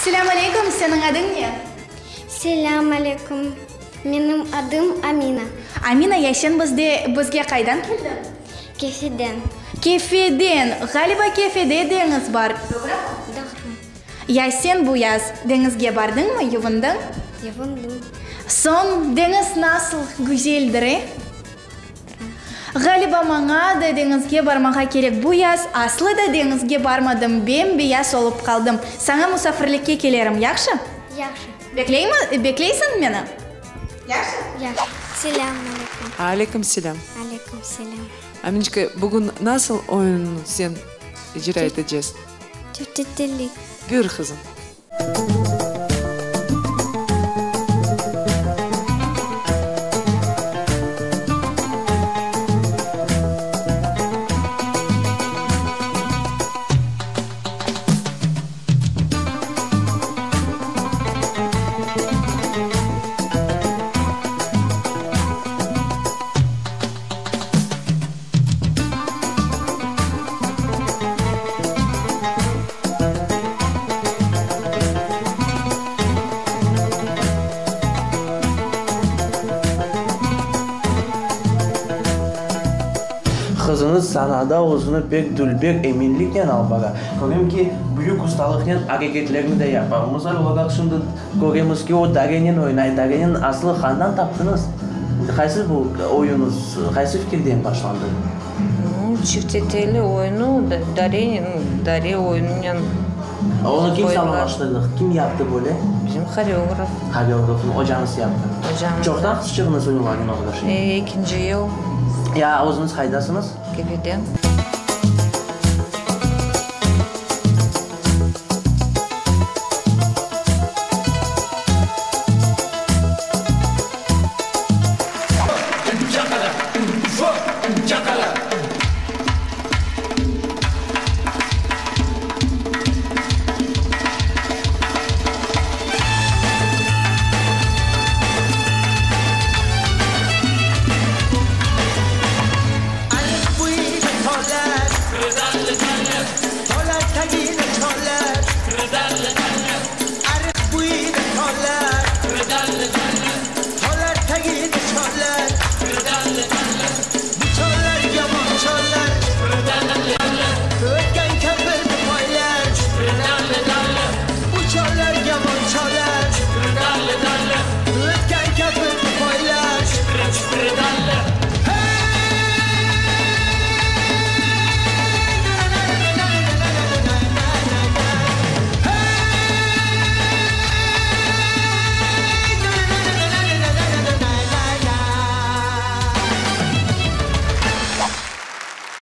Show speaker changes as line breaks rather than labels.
Selâm aleyküm, seniñ adıñ ne?
Selâm aleyküm, menim adım Amina.
Amina, ya sen bizde, bizge qaydan keldiñ?
Kefeden.
Kefeden! Ğaliba Kefede deñiz bar, doğrumı?
Doğru.
Ya sen bu yaz deñizge bardıñmı, yuvundıñ?
Yuvundım.
Soñ, deñiz nasıl güzeldir, e? Ğaliba maña da deñizge barmağa kerek, bu yaz aslı da deñizge barmadım, bem-beyaz olıp qaldım. Saña musafirlikke kelerim, yahşı?
Yahşı.
Bekleymi, bekleysiñ meni? Yahşı?
Yahşı. Selâm aleyküm.
Aleyküm selâm.
Aleyküm selâm.
Aminçka, bugün nasıl oyunnı sen icra etecesiñ?
Çiftetellik.
Buyur, qızım.
Qızıñız sanada özüni pek dülber, eminliknen alıp bara. Körem ki, büyük ustalıqnen areketlerni de yapa. Misal olaraq, şimdi köremiz ki, o darenen oynay. Darenen aslı qandan taptıñız? Qaysı bu oyuñız, qaysı fikirden başlandı?
Çifteteli oyunu dare, dare oyununen
Onı kim sanalaştırdı? Kim yaptı böyle?
Bizim horeograf.
Horeografnıñ ocañız yaptı.
Ocamız.
Çoqtan qızçığıñız oyunlarnen oğraşa?
Ekinci yıl.
Ya özüñiz qaydasıñız?
Kefeden.